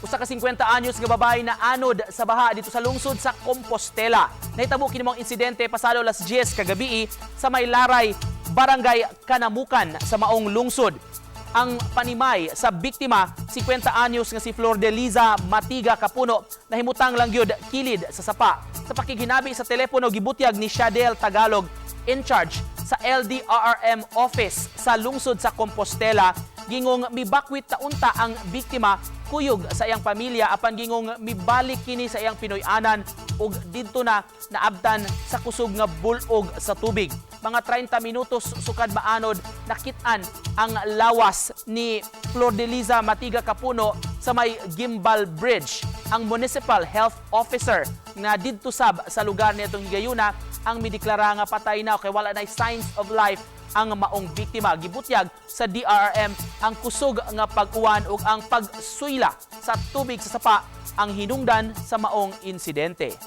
Usa ka 50 anyos nga babae na anod sa baha didto sa lungsod sa Compostela. Nahitabo kini maong insidente pasado alas 10 kagabii sa may Laray, Barangay Kanamukan sa maong lungsod. Ang panimay sa biktima, 50 anyos nga si Flor de Liza Matiga Kapuno, nahimutang lang gyud kilid sa sapa. Sa pakighinabi sa telepono, gibutyag ni Shadel Tagalog, in charge sa LDRRM office sa lungsod sa Compostela, gingong mibakwit ta unta ang biktima kuyog sa iyang pamilya, apan gingong mibalik kini sa iyang Pinoy-anan ug didto na naabtan sa kusog nga bulog sa tubig. Mga 30 minutos sukad maanod, nakit-an ang lawas ni Flor de Liza Matiga Kapuno sa may Gimbal Bridge. Ang Municipal Health Officer nga didto sab sa lugar niadtong higayuna ang mideklara nga patay na kay wala na signs of life ang maong biktima. Gibutyag sa DRRM, ang kusog nga pag-uwan ug ang pagsuyla sa tubig sa sapa ang hinungdan sa maong insidente.